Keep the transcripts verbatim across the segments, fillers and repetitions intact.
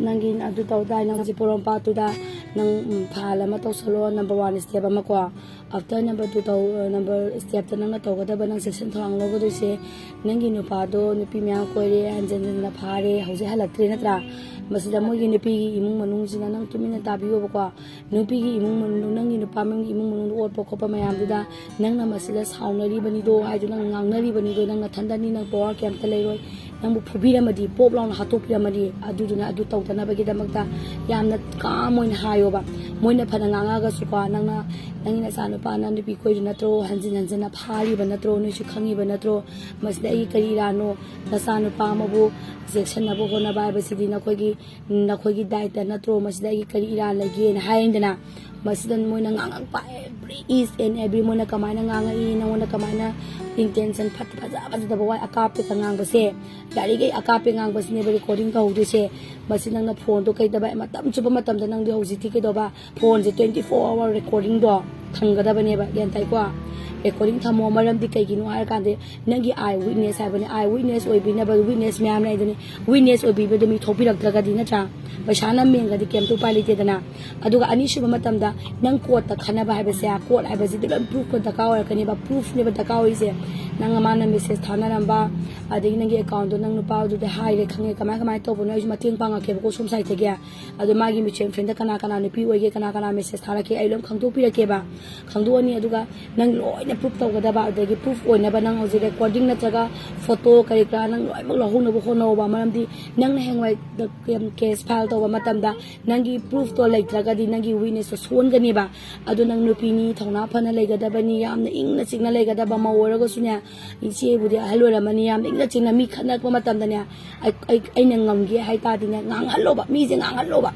ꯅꯪꯒꯤ ꯑꯗꯨ ꯇꯧ ꯇꯥꯔꯦ, ꯅꯪ ꯍꯧꯖꯤꯛ ꯄꯣꯔꯣꯝꯄꯥꯠꯇꯨꯗ ꯅꯪ ꯐꯥꯏꯜ ꯑꯃ ꯇꯧꯁꯜꯂꯣ, ꯅꯝꯕꯔ ꯋꯥꯟ ꯁ꯭ꯇꯦꯞ ꯑꯃꯀꯣ꯫ ꯑꯥꯐꯇꯔ ꯅꯝꯕꯔ ꯇꯨ ꯇꯧ, ꯅꯝꯕꯔ ꯁ꯭ꯇꯦꯞꯇ ꯅꯪꯅ ꯇꯧꯒꯗꯕ, ꯅꯪ ꯆꯦꯛꯁꯤꯟ ꯊꯧꯔꯥꯡ ꯂꯧꯒꯗꯣꯏꯁꯦ, ꯅꯪꯒꯤ ꯅꯨꯄꯥꯗꯣ ꯅꯨꯄꯤ ꯃꯌꯥꯝ ꯀꯣꯏꯔꯦ, ꯍꯟꯖꯤꯟ ꯍꯟꯖꯤꯟꯅ ꯐꯥꯔꯦ, ꯍꯧꯖꯤꯛ ꯍꯜꯂꯛꯇ꯭ꯔꯦ ꯅꯠꯇ꯭ꯔꯥ? ꯃꯁꯤꯗ ꯃꯣꯏꯒꯤ ꯅꯨꯄꯤꯒꯤ ꯏꯃꯨꯡ ꯃꯅꯨꯡꯁꯤꯅ ꯅꯪ ꯇꯨꯃꯤꯟꯅ ꯇꯥꯕꯤꯌꯣꯕꯀꯣ꯫ ꯅꯨꯄꯤꯒꯤ ꯏꯃꯨꯡ ꯃꯅꯨꯡ, ꯅꯪꯒꯤ ꯅꯨꯄꯥ ꯃꯌꯨꯝꯒꯤ ꯏꯃꯨꯡ ꯃꯅꯨꯡꯗ ꯑꯣꯠꯄ ꯈꯣꯠꯄ ꯃꯌꯥꯝꯗꯨꯗ ꯅꯪꯅ ꯃꯁꯤꯗ ꯁꯥꯎꯅꯔꯤꯕꯅꯤꯗꯣ ꯍꯥꯏꯗꯨ, ꯅꯪ ꯉꯥꯡꯅꯔꯤꯕꯅꯤꯗꯣ, ꯅꯪ ꯅꯊꯟꯗꯅꯤ, ꯅꯪ ꯄꯋꯥꯔ ꯀꯩꯝꯇ ꯂꯩꯔꯣꯏ꯫ ꯅꯪꯕꯨ ꯐꯨꯕꯤꯔꯝꯃꯗꯤ, ꯄꯣꯞ ꯂꯥꯎꯅ ꯍꯥꯠꯇꯣꯛꯄꯤꯔꯝꯃꯗꯤ, ꯑꯗꯨꯗꯨꯅ ꯑꯗꯨ ꯇꯧꯗꯅꯕꯒꯤꯗꯃꯛꯇ ꯌꯥꯝꯅ ꯀꯥꯝ ꯑꯣꯏꯅ ꯍꯥꯏꯌꯣꯕ꯫ ꯃꯣꯏꯅ ꯐꯅ ꯉꯥꯡꯉꯒꯁꯨꯀꯣ, ꯅꯪꯅ, "ꯅꯪꯒꯤ ꯅꯆꯥꯅꯨꯄꯥꯅ ꯅꯨꯄꯤ ꯀꯣꯏꯔꯤ ꯅꯠꯇ꯭ꯔꯣ? ꯍꯟꯖꯤꯟ ꯍꯟꯖꯤꯟꯅ ꯐꯥꯔꯤꯕ ꯅꯠꯇ꯭ꯔꯣ? ꯅꯣꯏꯁꯨ ꯈꯪꯉꯤꯕ ꯅꯠꯇ꯭ꯔꯣ? ꯃꯁꯤꯗ ꯑꯩꯒꯤ ꯀꯔꯤ ꯏꯔꯥꯟꯅꯣ? ꯅꯆꯥꯅꯨꯄꯥ ꯑꯃꯕꯨ ꯆꯦꯛꯁꯤꯟꯅꯕ ꯍꯣꯠꯅꯕ ꯍꯥꯏꯕꯁꯤꯗꯤ ꯅꯈꯣꯏꯒꯤ, ꯅꯈꯣꯏꯒꯤ ꯗꯥꯏꯇ ꯅꯠꯇ꯭ꯔꯣ? ꯃꯁꯤꯗ ꯑꯩꯒꯤ ꯀꯔꯤ ꯏꯔꯥꯟ ꯂꯩꯒꯦꯅ?" ꯍꯥꯏꯔꯅꯤꯗꯅ꯫ ꯃꯁꯤꯗ ꯃꯣꯏꯅ ꯉꯥꯡꯉꯛꯄ every each and every, ꯃꯣꯏꯅ ꯀꯃꯥꯏꯅ ꯉꯥꯡꯉꯛꯏ, ꯅꯉꯣꯟꯗ ꯀꯃꯥꯏꯅ intention ꯐꯠ-, ꯐꯖ ꯐꯖꯗꯕ ꯋꯥ ꯑꯀꯥꯞꯄꯦꯇ ꯉꯥꯡꯕꯁꯦ, ꯌꯥꯔꯤꯈꯩ ꯑꯀꯥꯞꯄꯦ ꯉꯥꯡꯕꯁꯤꯅꯦꯕ recording ꯇꯧꯍꯧꯗꯣꯏꯁꯦ꯫ ꯃꯁꯤ ꯅꯪꯅ ꯐꯣꯟꯗꯣ ꯀꯩꯗꯧꯕ, ꯃꯇꯝ ꯆꯨꯞꯄ ꯃꯇꯝꯗ ꯅꯪꯗꯤ ꯍꯧꯖꯤꯛꯇꯤ ꯀꯩꯗꯧꯕ, ꯐꯣꯟꯁꯦ twenty four hour recordingꯗꯣ ꯊꯝꯒꯗꯕꯅꯦꯕ, ꯒ꯭ꯌꯥꯟ ꯇꯥꯏꯀꯣ? Recording ꯊꯝꯃꯣ, ꯃꯔꯝꯗꯤ ꯀꯩꯒꯤꯅꯣ ꯍꯥꯏꯔꯀꯥꯟꯗ ꯅꯪꯒꯤ eye witness ꯍꯥꯏꯕꯅꯤ, eye witness ꯑꯣꯏꯕꯤꯅꯕ witness ꯃꯌꯥꯝ ꯂꯩꯗꯅꯤ, witness ꯑꯣꯏꯕꯤꯕꯗꯣ ꯃꯤ ꯊꯣꯛꯄꯤꯔꯛꯇ꯭ꯔꯒꯗꯤ ꯅꯠꯇ꯭ꯔꯥ? ꯄꯩꯁꯥꯅ ꯃꯦꯟꯒꯗꯤ ꯀꯩꯝꯇ ꯎꯄꯥꯏ ꯂꯩꯇꯦꯗꯅ꯫ ꯑꯗꯨꯒ ꯑꯅꯤꯁꯨꯕ ꯃꯇꯝꯗ ꯅꯪ ꯀꯣꯔꯠꯇ ꯈꯟꯅꯕ ꯍꯥꯏꯕꯁꯦ, ꯀꯣꯔꯠ ꯍꯥꯏꯕꯁꯤꯗꯤ ꯂꯣꯏ ꯄ꯭ꯔꯨꯐꯀ ꯗꯔꯀꯥꯔ ꯑꯣꯏꯔꯛꯀꯅꯦꯕ, ꯄ꯭ꯔꯨꯐꯅꯦꯕ ꯗꯔꯀꯥꯔ ꯑꯣꯏꯔꯤꯁꯦ꯫ ꯅꯪ ꯃꯥꯅ ꯃꯦꯁꯦꯖ ꯊꯥꯅꯔꯝꯕ, ꯑꯗꯒꯤ ꯅꯪꯒꯤ ꯑꯦꯀꯥꯎꯟꯗꯣ ꯅꯪ ꯅꯨꯄꯥꯗꯨꯗ ꯍꯥꯏꯔꯦ ꯈꯪꯉꯦ, ꯀꯃꯥꯏ ꯀꯃꯥꯏꯅ ꯇꯧꯕꯅꯣ ꯑꯩꯁꯨ ꯃꯇꯦꯡ ꯄꯥꯡꯉꯛꯀꯦꯕꯀꯣ ꯁꯣꯝ ꯁꯥꯏꯠꯇꯒꯤ꯫ ꯑꯗꯣ ꯃꯥꯒꯤ mutual friendꯗ ꯀꯅꯥ ꯀꯅꯥ ꯅꯨꯄꯤ ꯑꯣꯏꯒꯦ, ꯀꯅꯥ ꯀꯅꯥ ꯃꯦꯁꯦꯖ ꯊꯥꯔꯛꯀꯦ, ꯑꯩ ꯂꯣꯏ ꯈꯪꯗꯣꯛꯄꯤꯔꯛꯀꯦꯕ꯫ ꯈꯪꯗꯣꯛꯑꯅꯤ, ꯑꯗꯨꯒ ꯅꯪ ꯂꯣꯏꯅ ꯄ꯭ꯔꯨꯐ ꯇꯧꯒꯗꯕ꯫ ꯑꯗꯒꯤ ꯄ꯭ꯔꯨꯐ ꯑꯣꯏꯅꯕ ꯅꯪ ꯍꯧꯖꯤꯛ recording ꯅꯠꯇ꯭ꯔꯒ ꯐꯣꯇꯣ ꯀꯔꯤ ꯀꯔꯥ ꯅꯪ ꯂꯣꯏꯅꯃꯛ ꯂꯧꯍꯧꯅꯕ ꯍꯣꯠꯅꯧꯕ꯫ ꯃꯔꯝꯗꯤ ꯅꯪꯅ ꯍꯌꯦꯡꯋꯥꯏ ꯀꯦꯁ ꯐꯥꯏꯜ ꯇꯧꯕ ꯃꯇꯝꯗ ꯅꯪꯒꯤ ꯄ꯭ꯔꯨꯐꯇꯣ ꯂꯩꯇ꯭ꯔꯒꯗꯤ ꯅꯪꯒꯤ witnessꯇꯣ ꯁꯣꯟꯒꯅꯦꯕ꯫ ꯑꯗꯣ ꯅꯪ ꯅꯨꯄꯤꯅꯤ, ꯊꯧꯅꯥ ꯐꯅ ꯂꯩꯒꯗꯕꯅꯤ, ꯌꯥꯝꯅ ꯏꯪꯅ ꯆꯤꯛꯅ ꯂꯩꯒꯗꯕ ꯃꯧ ꯑꯣꯏꯔꯒꯁꯨꯅꯦ, ꯏꯆꯦꯕꯨꯗꯤ ꯑꯍꯜ ꯑꯣꯏꯔꯝꯃꯅꯤ, ꯌꯥꯝꯅ ꯏꯪꯅ ꯆꯤꯛꯅ ꯃꯤ ꯈꯠꯅꯔꯛꯄ ꯃꯇꯝꯗꯅꯦ, ꯑꯩ, ꯑꯩ, ꯑꯩꯅ ꯉꯝꯒꯦ ꯍꯥꯏ ꯇꯥꯔꯗꯤꯅꯦ, ꯉꯥꯡꯍꯜꯂꯣꯕ, ꯃꯤꯁꯦ ꯉꯥꯡꯍꯜꯂꯣꯕ꯫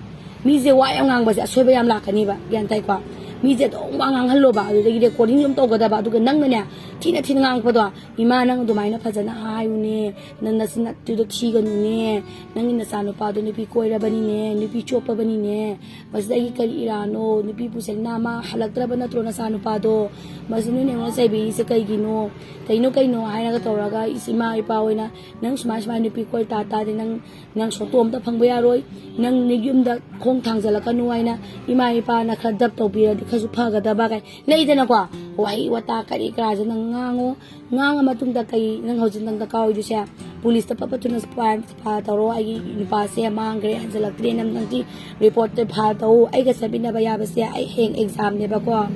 ꯃꯤꯁꯦ ꯋꯥ ꯌꯥꯝ ꯉꯥꯡꯕꯁꯦ ꯑꯁꯣꯏꯕ ꯌꯥꯝ ꯂꯥꯛꯀꯅꯤꯕ, ꯒ꯭ꯌꯥꯟ ꯇꯥꯏꯀꯣ? ꯃꯤꯁꯦ ꯑꯗꯨꯝ ꯋꯥ ꯉꯥꯡꯍꯜꯂꯣꯕ, ꯑꯗꯨꯗꯒꯤ ꯔꯦꯀꯣꯔꯗꯤꯡ ꯑꯗꯨꯝ ꯇꯧꯒꯗꯕ꯫ ꯑꯗꯨꯒ ꯅꯪꯅꯅꯦ, ꯊꯤꯅ ꯊꯤꯅ ꯉꯥꯡꯉꯛꯄꯗꯣ, "ꯏꯃꯥ, ꯅꯪ ꯑꯗꯨꯃꯥꯏꯅ ꯐꯖꯅ ꯍꯥꯏꯌꯨꯅꯦ, ꯅꯪ ꯅꯆꯤꯟ ꯅꯠꯇꯨꯗꯣ ꯊꯤꯒꯅꯨꯅꯦ, ꯅꯪꯒꯤ ꯅꯆꯥꯅꯨꯄꯥꯗꯣ ꯅꯨꯄꯤ ꯀꯣꯏꯔꯕꯅꯤꯅꯦ, ꯅꯨꯄꯤ ꯆꯣꯞꯄꯕꯅꯤꯅꯦ, ꯃꯁꯤꯗ ꯑꯩꯒꯤ ꯀꯔꯤ ꯏꯔꯥꯅꯣ? ꯅꯨꯄꯤ ꯄꯨꯁꯜꯂꯤꯅ ꯃꯥ ꯍꯜꯂꯛꯇ꯭ꯔꯕ ꯅꯠꯇ꯭ꯔꯣ ꯅꯆꯥꯅꯨꯄꯥꯗꯣ? ꯃꯁꯤ ꯅꯣꯏꯅ ꯑꯩꯉꯣꯟꯗ ꯆꯩꯕꯤꯔꯤꯁꯦ ꯀꯩꯒꯤꯅꯣ? ꯀꯩꯅꯣ ꯀꯩꯅꯣ?" ꯍꯥꯏꯔꯒ ꯇꯧꯔꯒ ꯏꯃꯥ ꯏꯄꯥ ꯑꯣꯏꯅ, "ꯅꯪ ꯁꯨꯃꯥꯏ ꯁꯨꯃꯥꯏꯅ ꯅꯨꯄꯤ ꯀꯣꯏ ꯇꯥ ꯇꯥꯔꯗꯤ ꯅꯪ, ꯅꯪ ꯁꯣꯇꯣ ꯑꯝꯇ ꯐꯪꯕ ꯌꯥꯔꯣꯏ, ꯅꯪ ꯅꯌꯨꯝꯗ ꯈꯣꯡ ꯊꯥꯡꯖꯜꯂꯛꯀꯅꯨ" ꯍꯥꯏꯅ ꯏꯃꯥ ꯏꯄꯥꯅ ꯈꯔ ꯗꯞ ꯇꯧꯕꯤꯔꯗꯤ ꯈꯔꯁꯨ ꯐꯒꯗꯕ ꯀꯥꯏ ꯂꯩꯗꯅꯀꯣ꯫ ꯋꯥꯍꯩ ꯋꯥꯇꯥ ꯀꯔꯤ ꯀꯔꯥꯁꯦ ꯅꯪ ꯉꯥꯡꯉꯣ꯫ ꯉꯥꯡꯉ ꯃꯇꯨꯡꯗ ꯀꯩ, ꯅꯪ ꯍꯧꯖꯤꯛ ꯅꯪ ꯗꯔꯀꯥꯔ ꯑꯣꯏꯗꯣꯏꯁꯦ, ꯄꯨꯂꯤꯁꯇ ꯐꯠ ꯐꯠ ꯊꯨꯅ ꯐꯥꯏꯜ ꯐꯥꯏꯜ ꯇꯧꯔꯣ꯫ "ꯑꯩꯒꯤ ꯅꯨꯄꯥꯁꯦ ꯃꯥꯡꯈ꯭ꯔꯦ, ꯍꯟꯖꯤꯜꯂꯛꯇ꯭ꯔꯦꯅ" ꯅꯪꯒꯤ ꯔꯤꯄꯣꯔꯠꯇ ꯐꯥꯏꯜ ꯇꯧ꯫ ꯑꯩꯒ ꯆꯠꯃꯤꯟꯅꯕ ꯌꯥꯕꯁꯦ ꯑꯩ ꯍꯌꯦꯡ ꯑꯦꯛꯖꯥꯝꯅꯦꯕꯀꯣ꯫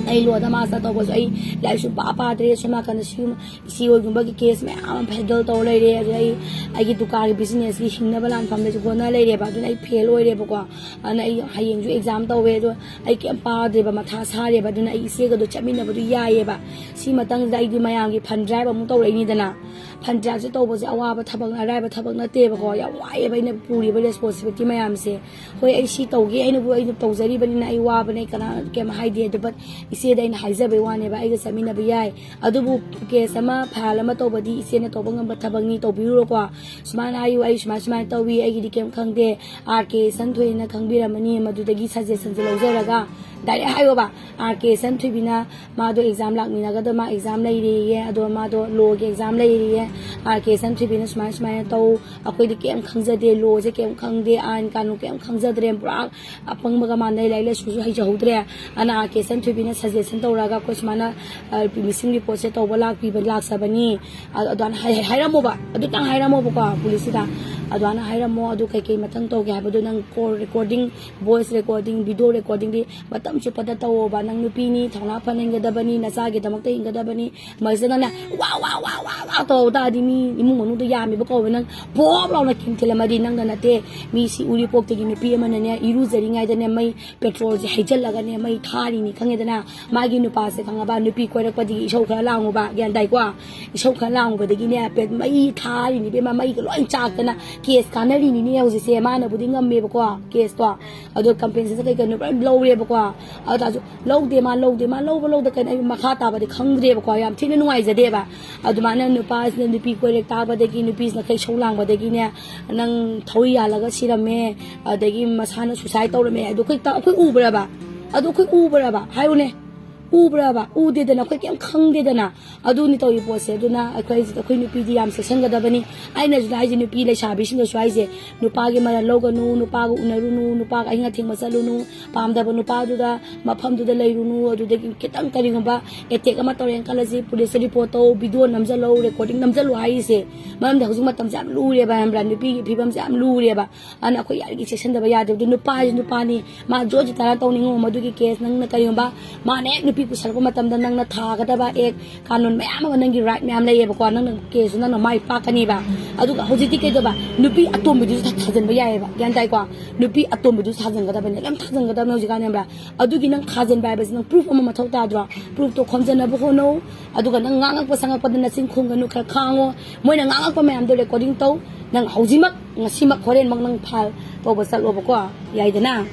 ꯑꯩ ꯂꯣꯗ ꯃꯥꯁꯇꯔ ꯇꯧꯕꯁꯨ ꯑꯩ ꯂꯥꯏꯔꯤꯛꯁꯨ ꯄꯥ ꯄꯥꯗ꯭ꯔꯦ꯫ ꯁꯣꯝ ꯅꯥꯀꯟꯗ ꯁꯤ ꯏꯆꯦ ꯍꯣꯏꯒꯨꯝꯕꯒꯤ ꯀꯦꯁ ꯃꯌꯥꯝ ꯑꯃ ꯍꯦꯟꯗꯜ ꯇꯧꯔ ꯂꯩꯔꯦ꯫ ꯑꯗꯨꯗ ꯑꯩ ꯑꯩꯒꯤ ꯗꯨꯀꯥꯟꯒꯤ ꯕꯤꯖꯤꯅꯦꯁꯀꯤ ꯍꯤꯡꯅꯕ ꯂꯥꯟꯐꯝꯗꯁꯨ ꯍꯣꯠꯅ ꯂꯩꯔꯦꯕ꯫ ꯑꯗꯨꯅ ꯑꯩ ꯐꯦꯜ ꯑꯣꯏꯔꯦꯕꯀꯣ꯫ ꯑꯗꯨꯅ ꯑꯩ ꯍꯌꯦꯡꯁꯨ ꯑꯦꯛꯖꯥꯝ ꯇꯧꯋꯦ꯫ ꯑꯗꯣ ꯑꯩ ꯀꯩꯝ ꯄꯥꯗ꯭ꯔꯦꯕ, ꯃꯊꯥ ꯁꯥꯔꯦꯕ꯫ ꯑꯗꯨꯅ ꯑꯩ ꯏꯆꯦꯒꯗꯣ ꯆꯠꯃꯤꯟꯅꯕꯗꯣ ꯌꯥꯏꯌꯦꯕ꯫ ꯁꯤ ꯃꯇꯥꯡꯁꯤꯗ ꯑꯩꯗꯤ ꯃꯌꯥꯝꯒꯤ ꯐꯟ ꯗ꯭ꯔꯥꯏꯕ ꯑꯃꯨꯛ ꯇꯧꯔꯛꯏꯅꯤꯗꯅ꯫ ꯐꯟ ꯗ꯭ꯔꯥꯏꯕꯁꯦ ꯇꯧꯕꯁꯦ ꯑꯋꯥꯕ ꯊꯕꯛꯅ, ꯑꯔꯥꯏꯕ ꯊꯕꯛ ꯅꯠꯇꯦꯕꯀꯣ꯫ ꯌꯥꯝ ꯋꯥꯏꯑꯦꯕ ꯑꯩꯅ ꯄꯨꯔꯤꯕ ꯔꯦꯁꯄꯣꯟꯁꯤꯕꯤꯂꯤꯇꯤ ꯃꯌꯥꯝꯁꯦ꯫ ꯍꯣꯏ, ꯑꯩ ꯁꯤ ꯇꯧꯒꯦ ꯍꯥꯏꯅꯕꯨ ꯑꯩꯅ ꯇꯧꯖꯔꯤꯕꯅꯤꯅ ꯑꯩ ꯋꯥꯕꯅꯦ, ꯑꯩ ꯀꯅꯥ ꯀꯩꯝ ꯍꯥꯏꯗꯦ꯫ ꯑꯗꯨ but ꯏꯆꯦꯗ ꯑꯩꯅ ꯍꯥꯏꯖꯕꯩ ꯋꯥꯅꯦꯕ, ꯑꯩꯒ ꯆꯠꯃꯤꯟꯅꯕ ꯌꯥꯏ꯫ ꯑꯗꯨꯕꯨ ꯀꯦꯁ ꯑꯃ ꯐꯥꯏꯜ ꯑꯃ ꯇꯧꯕꯗꯤ ꯏꯆꯦꯅ ꯇꯧꯕ ꯉꯝꯕ ꯊꯕꯛꯅꯤ, ꯇꯧꯕꯤꯔꯨꯔꯣꯀꯣ꯫ ꯁꯨꯃꯥꯏꯅ ꯍꯥꯏꯌꯨ, "ꯑꯩ ꯁꯨꯃꯥꯏ ꯁꯨꯃꯥꯏꯅ ꯇꯧꯏ, ꯑꯩꯒꯤꯗꯤ ꯀꯩꯝ ꯈꯪꯗꯦ, ꯑꯥꯔ ꯀꯦ ꯁꯟꯊꯣꯏꯅ ꯈꯪꯕꯤꯔꯝꯃꯅꯤ", ꯃꯗꯨꯗꯒꯤ ꯁꯖꯦꯁꯟꯁꯦ ꯂꯧꯖꯔꯒ ꯗꯥꯏꯔꯦꯛ ꯍꯥꯏꯌꯣꯕ꯫ "ꯑꯥꯔ ꯀꯦ ꯁꯟꯊꯣꯏꯕꯤꯅ ꯃꯥꯗꯣ ꯑꯦꯛꯖꯥꯝ ꯂꯥꯛꯃꯤꯟꯅꯒꯗꯕ, ꯃꯥ ꯑꯦꯛꯖꯥꯝ ꯂꯩꯔꯤꯌꯦ, ꯑꯗꯣ ꯃꯥꯗꯣ ꯂꯣꯒꯤ ꯑꯦꯛꯖꯥꯝ ꯂꯩꯔꯤꯌꯦ, ꯑꯥꯔ ꯀꯦ ꯁꯟꯊꯣꯏꯕꯤꯅ ꯁꯨꯃꯥꯏ ꯁꯨꯃꯥꯏꯅ ꯇꯧ, ꯑꯩꯈꯣꯏꯗꯤ ꯀꯩꯝ ꯈꯪꯖꯗꯦ, ꯂꯣꯁꯦ ꯀꯩꯝ ꯈꯪꯗꯦ, ꯑꯥꯏꯟ ꯀꯥꯅꯨꯟ ꯀꯩꯝ ꯈꯪꯖꯗ꯭ꯔꯦ, ꯄꯨꯔꯥ ꯑꯄꯪꯕꯒ ꯃꯥꯟꯅꯩ, ꯂꯥꯏꯔꯤꯛ ꯂꯥꯏꯁꯨꯁꯨ ꯍꯩꯖꯍꯧꯗ꯭ꯔꯦ꯫ ꯑꯗꯨꯅ ꯑꯥꯔ ꯀꯦ ꯁꯟꯊꯣꯏꯕꯤꯅ ꯁꯖꯦꯁꯟ ꯇꯧꯔꯒ ꯑꯩꯈꯣꯏ ꯁꯨꯃꯥꯏꯅ, ꯑ, ꯃꯤꯁꯤꯡ ꯔꯤꯄꯣꯔꯠꯁꯦ ꯇꯧꯕ ꯂꯥꯛꯄꯤꯕ, ꯂꯥꯛꯆꯕꯅꯤ", ꯑ-, ꯑꯗꯨꯃꯥꯏꯅ ꯍꯥꯏ-, ꯍꯥꯏꯔꯝꯃꯣꯕ꯫ ꯑꯗꯨꯇꯪ ꯍꯥꯏꯔꯝꯃꯣꯕꯀꯣ ꯄꯨꯂꯤꯁꯁꯤꯗ꯫ ꯑꯗꯨꯃꯥꯏꯅ ꯍꯥꯏꯔꯝꯃꯣ꯫ ꯑꯗꯨ ꯀꯩꯀꯩ ꯃꯊꯪ ꯇꯧꯒꯦ ꯍꯥꯏꯕꯗꯣ ꯅꯪ call recording, voice recording, video ꯔꯦꯀꯣꯔꯗꯤꯡꯗꯤ ꯃꯇꯝ ꯆꯨꯞꯄꯗ ꯇꯧꯋꯣꯕ꯫ ꯅꯪ ꯅꯨꯄꯤꯅꯤ, ꯊꯧꯅꯥ ꯐꯅ ꯍꯤꯡꯒꯗꯕꯅꯤ, ꯅꯆꯥꯒꯤꯗꯃꯛꯇ ꯍꯤꯡꯒꯗꯕꯅꯤ꯫ ꯃꯁꯤꯗ ꯅꯪꯅ ꯋꯥ, ꯋꯥ, ꯋꯥ, ꯋꯥ, ꯋꯥ ꯇꯧ ꯇꯥꯔꯗꯤ ꯃꯤ ꯏꯃꯨꯡ ꯃꯅꯨꯡꯗ ꯌꯥꯝꯃꯤꯕ ꯀꯧꯕ, ꯅꯪ ꯄꯣꯞ ꯂꯥꯎꯅ ꯀꯤꯝ ꯊꯤꯜꯂꯝꯃꯗꯤ ꯅꯪꯗ ꯅꯠꯇꯦ꯫ ꯃꯤ ꯁꯤ ꯎꯔꯤꯄꯣꯛꯇꯒꯤ ꯅꯨꯄꯤ ꯑꯃꯅꯅꯦ, ꯏꯔꯨꯖꯔꯤꯉꯩꯗꯅꯦ ꯃꯩ, ꯄꯦꯇ꯭ꯔꯣꯜꯁꯦ ꯍꯩꯖꯤꯜꯂꯒꯅꯦ ꯃꯩ ꯊꯥꯔꯤꯅꯤ, ꯈꯪꯉꯦꯗꯅ? ꯃꯥꯒꯤ ꯅꯨꯄꯥꯁꯦ ꯈꯪꯉꯕ, ꯅꯨꯄꯤ ꯀꯣꯏꯔꯛꯄꯗꯒꯤ ꯏꯁꯧ ꯈꯔ ꯂꯥꯡꯉꯨꯕ, ꯒ꯭ꯌꯥꯟ ꯇꯥꯏꯀꯣ? ꯏꯁꯧ ꯈꯔ ꯂꯥꯡꯉꯨꯕꯗꯒꯤꯅꯦ, ꯄꯦ-, ꯃꯩ ꯊꯥꯔꯤꯅꯤ ꯏꯕꯦꯝꯃ, ꯃꯩꯒ ꯂꯣꯏ ꯆꯥꯛꯇꯅ꯫ ꯀꯦꯁ ꯀꯥꯟꯅꯔꯤꯅꯤꯅꯦ ꯍꯧꯖꯤꯛꯁꯦ꯫ ꯃꯥꯅꯕꯨꯗꯤ ꯉꯝꯃꯦꯕꯀꯣ ꯀꯦꯁꯇꯣ, ꯑꯗꯣ ꯀꯝꯄꯦꯟꯁꯦꯁꯟ ꯀꯩ ꯀꯩꯅꯣ ꯂꯣꯏ ꯂꯧꯔꯦꯕꯀꯣ꯫ ꯑꯗꯨ ꯇꯥꯔꯁꯨ ꯂꯧꯗꯦ ꯃꯥ, ꯂꯧꯗꯦ ꯃꯥ, ꯂꯧꯕ ꯂꯧꯗ ꯀꯩꯅꯣ, ꯑꯩ ꯃꯈꯥ ꯇꯥꯕꯗꯤ ꯈꯪꯗ꯭ꯔꯦꯕꯀꯣ꯫ ꯌꯥꯝ ꯊꯤꯅ ꯅꯨꯡꯉꯥꯏꯖꯗꯦꯕ꯫ ꯑꯗꯨꯃꯥꯏꯅ ꯅꯨꯄꯥꯁꯤꯅ ꯅꯨꯄꯤ ꯀꯣꯏꯔꯦꯛ ꯇꯥꯕꯗꯒꯤ, ꯅꯨꯄꯤꯁꯤꯅ ꯀꯩ ꯁꯧ ꯂꯥꯡꯕꯗꯒꯤꯅꯦ, ꯅꯪ ꯊꯧꯔꯤ ꯌꯥꯜꯂꯒ ꯁꯤꯔꯝꯃꯦ, ꯑꯗꯒꯤ ꯃꯁꯥꯅ suicide ꯇꯧꯔꯝꯃꯦ꯫ ꯑꯗꯨ ꯑꯩꯈꯣꯏ ꯇ-, ꯑꯩꯈꯣꯏ ꯎꯕ꯭ꯔꯕ? ꯑꯗꯨ ꯑꯩꯈꯣꯏ ꯎꯕ꯭ꯔꯕ? ꯍꯥꯏꯌꯨꯅꯦ꯫ ꯎꯕ꯭ꯔꯕ? ꯎꯗꯦꯗꯅ, ꯑꯩꯈꯣꯏ ꯀꯩꯝ ꯈꯪꯗꯦꯗꯅ꯫ ꯑꯗꯨꯅꯤ ꯇꯧꯔꯤ ꯄꯣꯠꯁꯦ꯫ ꯑꯗꯨꯅ ꯑꯩꯈꯣꯏ, ꯑꯩꯈꯣꯏ ꯅꯨꯄꯤꯗꯤ ꯌꯥꯝ ꯆꯦꯛꯁꯤꯟꯒꯗꯕꯅꯤ꯫ ꯑꯩꯅꯁꯨ ꯍꯥꯏꯁꯦ, ꯅꯨꯄꯤ ꯂꯩꯁꯥꯕꯤꯁꯤꯡꯗꯁꯨ ꯍꯥꯏꯁꯦ, ꯅꯨꯄꯥꯒꯤ ꯃꯔꯜ ꯂꯧꯒꯅꯨ, ꯅꯨꯄꯥꯒ ꯎꯅꯔꯨꯅꯨ, ꯅꯨꯄꯥꯒ ꯑꯍꯤꯡ ꯑꯊꯦꯡꯕ ꯆꯠꯂꯨꯅꯨ, ꯄꯥꯝꯗꯕ ꯅꯨꯄꯥꯗꯨꯗ ꯃꯐꯝꯗꯨꯗ ꯂꯩꯔꯨꯅꯨ꯫ ꯑꯗꯨꯗꯒꯤ ꯈꯤꯇꯪ ꯀꯔꯤꯒꯨꯝꯕ attack ꯑꯃ ꯇꯧꯔꯦꯅ ꯈꯜꯂꯁꯤ, police ꯇ report ꯇꯧ, video ꯅꯝꯁꯤꯜꯂꯧ, recording ꯅꯝꯁꯤꯜꯂꯨ ꯍꯥꯏꯔꯤꯁꯦ꯫ ꯃꯔꯝꯗꯤ ꯍꯧꯖꯤꯛ ꯃꯇꯝꯁꯦ ꯌꯥꯝ ꯂꯨꯔꯦꯕ, ꯈꯪꯕ꯭ꯔꯥ? ꯅꯨꯄꯤꯒꯤ ꯐꯤꯕꯝꯁꯦ ꯌꯥꯝ ꯂꯨꯔꯦꯕ꯫ ꯑꯗꯨꯅ ꯑꯩꯈꯣꯏ ꯌꯥꯔꯤꯈꯩ ꯆꯦꯛꯁꯤꯟꯗꯕ ꯌꯥꯗꯦ꯫ ꯑꯗꯨ ꯅꯨꯄꯥ ꯍꯥꯏꯁꯤ ꯅꯨꯄꯥꯅꯤ, ꯃꯥ ꯖꯣꯔ ꯖꯤꯇꯥꯅ ꯇꯧꯅꯤꯡꯉꯣ꯫ ꯃꯗꯨꯒꯤ case ꯅꯪꯅ ꯀꯔꯤꯒꯨꯝꯕ ꯃꯥꯅ ꯍꯦꯛ ꯅꯨꯄꯤ ꯄꯨꯁꯜꯂꯛꯄ ꯃꯇꯝꯗ ꯅꯪꯅ ꯊꯥꯒꯗꯕ act ꯀꯥꯅꯨꯟ ꯃꯌꯥꯝ ꯑꯃ, ꯅꯪꯒꯤ right ꯃꯌꯥꯝ ꯂꯩꯌꯦꯕꯀꯣ꯫ ꯅꯪꯅ case ꯇꯨ ꯅꯪꯅ ꯃꯥꯏ ꯄꯥꯛꯀꯅꯤꯕ꯫ ꯑꯗꯨꯒ ꯍꯧꯖꯤꯛꯇꯤ ꯀꯩꯗꯧꯕ? ꯅꯨꯄꯤ ꯑꯇꯣꯝꯕꯤꯗꯨꯁꯨ ꯊꯥ-, ꯊꯥꯖꯤꯟꯕ ꯌꯥꯏꯌꯦꯕ꯫ ꯒ꯭ꯌꯥꯟ ꯇꯥꯏꯀꯣ? ꯅꯨꯄꯤ ꯑꯇꯣꯝꯕꯤꯗꯨꯁꯨ ꯊꯥꯖꯤꯟꯒꯗꯕꯅꯤ꯫ ꯂꯣꯏꯅ ꯊꯥꯖꯤꯟꯒꯗꯕꯅꯤ ꯍꯧꯖꯤꯛꯀꯥꯟꯗꯤ, ꯈꯪꯕ꯭ꯔꯥ? ꯑꯗꯨꯒꯤ ꯅꯪ ꯊꯥꯖꯤꯟꯕ ꯍꯥꯏꯕꯁꯤ ꯅꯪ proof ꯑꯃ ꯃꯊꯧ ꯇꯥꯗ꯭ꯔꯣ? Proof ꯇꯣ ꯈꯣꯝꯖꯅꯕ ꯍꯣꯠꯅꯧ꯫ ꯑꯗꯨꯒ ꯅꯪ ꯉꯥꯡꯉꯛꯄ ꯁꯉꯛꯄꯗ ꯅꯆꯤꯟ ꯈꯨꯝꯒꯅꯨ, ꯈꯔ ꯈꯥꯡꯉꯣ꯫ ꯃꯣꯏꯅ ꯉꯥꯡꯉꯛꯄ ꯃꯌꯥꯝꯗꯣ recording ꯇꯧ꯫ ꯅꯪ ꯍꯧꯖꯤꯛꯃꯛ, ꯉꯁꯤꯃꯛ, ꯍꯣꯔꯦꯟꯃꯛ ꯅꯪ file ꯇꯧꯕ ꯆꯠꯂꯣꯕꯀꯣ, ꯌꯥꯏꯗꯅ?